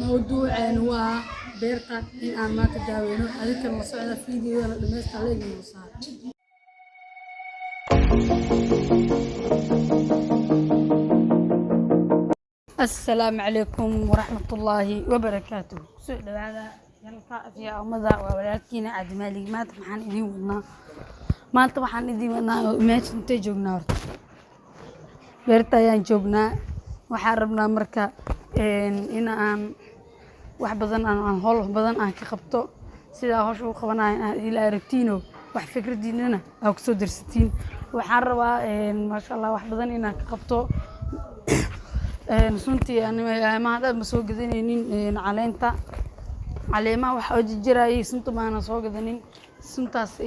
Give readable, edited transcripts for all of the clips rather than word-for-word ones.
Mawduuceenu waa beerta in aan maanta daaweyno. Adinkan la socda fiidiyoda dhammaysta leegina saar. Assalaamu calaykum waraxmatullaahi wabarakaatuh. Kusoo dhawaada yalka afyaamada, waa walaalkiina Cabdimaalig. Maanta maxaan idiin wadnaa? Maanta waxaan idiin wadnaa oo meesha intee joognaa? Horta beerta ayaan joognaa. Waxaan rabnaa marka in aan wax badan aan howl badan aan ka qabto. Sidaa hawsha u qabanayo aan ila aragtiino, wax fikradiinana aa kusoo darsatiin. Waxaan rabaa, maasha Allah, wax badan inaan ka qabto. Runtii amaha dhan ma soo gadanaynin caleenta, caleemaha waxa oo jirjirayay sunta maana soo gadanin. Suntaas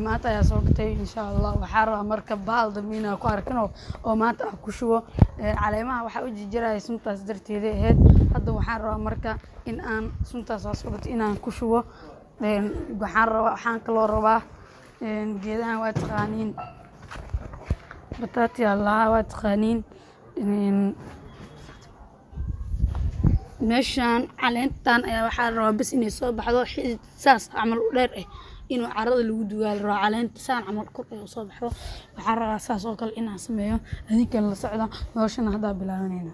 maanta ayaa soo gatay, insha Allah. Waxaa rabaa marka bahal dambe inaan ku arkin oo maanta aan ku shubo. Caleemaha waxaa u jirjirayay suntaas darteeda ahayd. Hadda waxaan rabaa marka in aan suntaas soo gato inaan ku shubo. Waxaan rabaa, waxaan kaloo rabaa geedahan waa taqaaniin, bataati aa waa taqaaniin. Meeshaan caleentan ayaa waxaa la rabaa bas inay soo baxdo, xidid saas camal u dheer ah inuu carrada lagu dugaa la rabaa. Caleenta saan camal kor ay usoo baxdo. Waxaan rabaa saas oo kale inaan sameeyo. Adinkan la socda, hawshana haddaa bilaabanayna.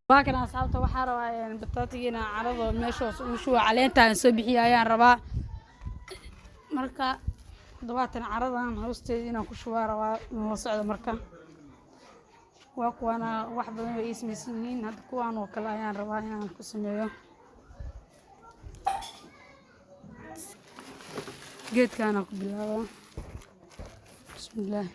Waa kan, asxaabta. Waxaa rabaa bataatiga inaan carrada meesha hoose ugu shubo. Caleenta aan soo bixiyo ayaan rabaa. Marka dabaatan carradan hoosteeda inaan ku shubaa rabaa. La socda marka. Waa kuwaana, wax badan way ii samaysan yihiin. Hadda kuwaan oo kale ayaan rabaa inaan ku sameeyo. Geedkaana ku bilaabaa. Bismillaah.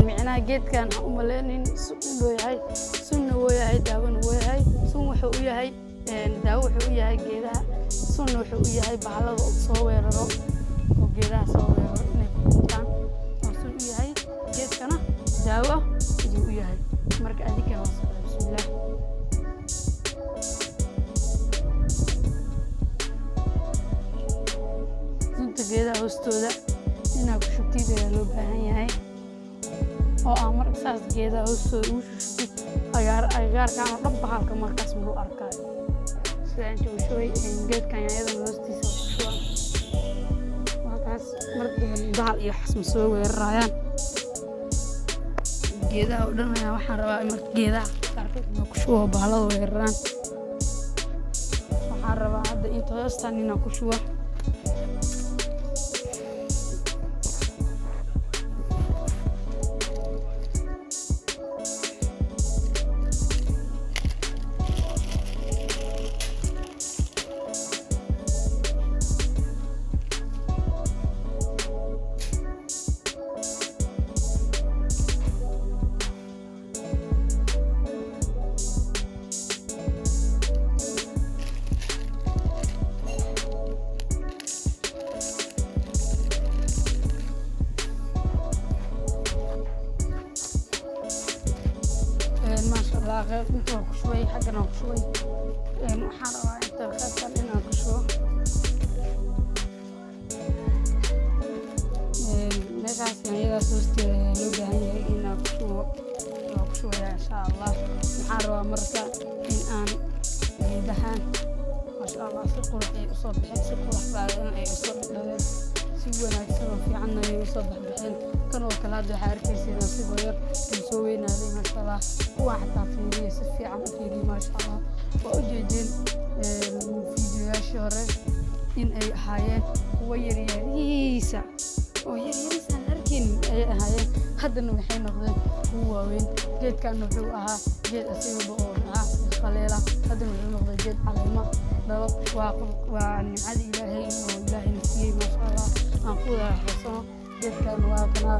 Micnaha geedkan ha u maleynin sun inuu yahay. Sunna wuu yahay, daawona wuu yahay. Sun wuxuu u yahay, daawo wuxuu u yahay geedaha. Sunna wuxuu u yahay bahalada oo soo weeraro, oo geedaha soo weeraro inay ku dhintaan oo sun u yahay. Geedkana daawo ayuu u yahay. Marka adinkana waa socda. Bismillaah. Sunta geedaha hoostooda inaad ku shubtid ayaa loo baahan yahay, oo aan marka saas geedaha hoostooda ugu shushubtid agagaarkan oo dhan bahalka markaas ma loo arkaayo. Sida inta uu shubay geedkan yaanyadana hoostiisa ku shuba markaas mar dambe bahal iyo waxaas ma soo weerarayaan. Geedaha oo dhan ayaa waxaan rabaa marka geedaha qaarkood inaan ku shubo oo bahalada weeraraan. Waxaan rabaa hadda inta hoostan inaan ku shubo. Maasha Allah, qeyb inta waa ku shubay, xaggana waa ku shubay. Waxaan rabaa inta qaybtan inaan ku shubo. Meeshaas yaanyadaas hoosteeda ayaa loo baahan yahay inaan ku shubo. Waa ku shubayaa, insha Allah. Waxaan rabaa marka in aan geedahan, maasha Allah, si qurux ay usoo baxeen, si qurux badan ay usoo dhadhaween, si wanaagsan oo fiicanna ay usoo baxbaxeen. Kan oo kale hadda waxaa arkaysiin asigoo yar uu soo weynaaday, maasha Allah. Kuwa xataa fiiriya, si fiican u fiiriya, maasha Allah. Waa u jeedeen fiidiyoyaashii hore in ay ahaayeen kuwo yaryariisa oo yaryariis aan arkaynin ayay ahaayeen. Haddana waxay noqdeen kuwo waaweyn. Geedkan wuxuu ahaa geed asigaba oo maxaa qaleela, haddana wuxuu noqday geed caleemo dhalo. Waa nimcada Ilaahay oo Ilaahayna siiyey, maasha Allah. Aan ku wada raaxaysano. Geedkan waa kanaa,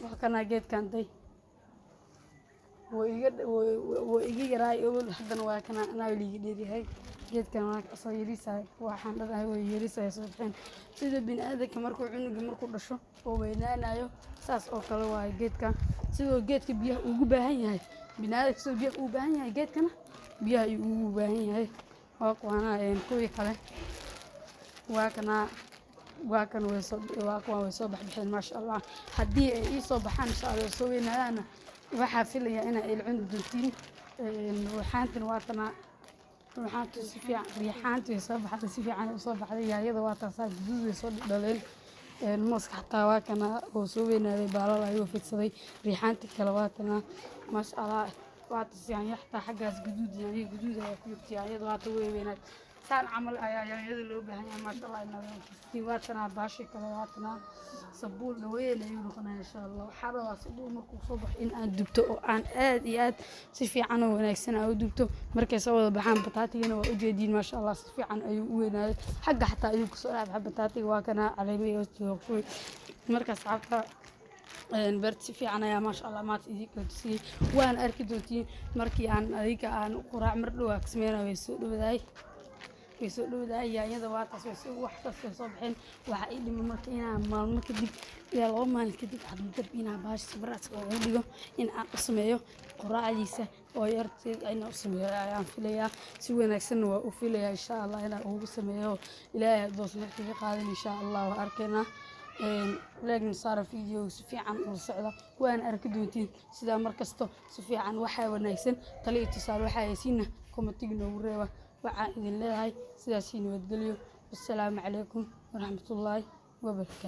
waa kanaa geedkan day. Wuu iga yaraay awal, haddana waa kana anaa liiga dheeryahay. Geedkan waa asoo yariisahay, waxaan dhadahay way yariisahay soo baxeen. Sida bini'aadanka markuu cunuga markuu dhasho oo weynaanayo, saas oo kale waaye geedkan. Sidoo geedka biyaha ugu baahan yahay bini'aadanka, sidoo biyaha ugu baahan yahay, geedkana biyaha ayuu ugu baahan yahay. Waa kuwaana kuwii kale, waa kana, waa kan, way soo, waa kuwaan way soo baxbaxeen, maasha Allah. Haddii ay ii soo baxaan, insha Allah, soo weynaadaana, waxaa filayaa inaa ila cuni doontiin. Ruuxaantan waa tanaa, ruuxaantu si fiican, riixaantu way soo baxday, si fiican u soo baxday. Yaanyada waa taasaa, guduud way soo dhaleen. Mooska xataa waa kana oo soo weynaaday, baalal ayuu fidsaday. Riixaanti kale waa tanaa, maasha Allah. Waa tas yaanyo xataa xaggaas guduud, yaanyo guduud ayaa ku jirta. Yaanyada waata way weynaad, saan camal ayaa yaanyada loo baahan yahay, maasha Allah. Inaad waa tanaa, baashi kale waa tanaa, sabuul dhaweyn ayuu noqonaya, insha Allah. Waxaa rabaa sabuul markuu soo baxo in aan dubto oo aan aad iyo aad si fiican oo wanaagsan aan u dubto markay soo wada baxaan. Bataatigana waa ujeediin, maasha Allah, si fiican ayuu u weynaaday. Xagga xataa ayuu kusoo dhex bataatiga, waa kana caleemihii hoostooda kuwii. Marka asxaabta, beerta si fiican ayaa, maasha Allah, maanta idiin kala tusiyey. Waana arki doontiin markii aan adiga aan quraac mar dhow ka sameynaya. Way soo dhowdahay, way soo dhowdahay. Yaanyada waa taas, way soo, wax kasta way soo baxeen. Waxaa ii dhiman marka inaan maalmo kadib ilaa 2 maalin kadib hadda inaan baasha sabaraaska ugu dhigo, in aan u sameeyo quraacdiisa oo yarteed inaan u sameeyo ayaan filayaa. Si wanaagsanna waa u filayaa, insha Allah, inaan ugu sameeyo. Ilaahay hadduu nafta iga qaadan, insha Allah, waa arkaynaa. Like-na saara video, si fiican ula socda, waana arki doontiin sidaa mar kasto si fiican. Waxaa wanaagsan talo iyo tusaale waxaa haysiina comment-iga noogu reeba. Waxaan idin leeyahay sidaasii nabadgelyo. Wassalaamu calaykum waraxmatullaahi wabarakaatu.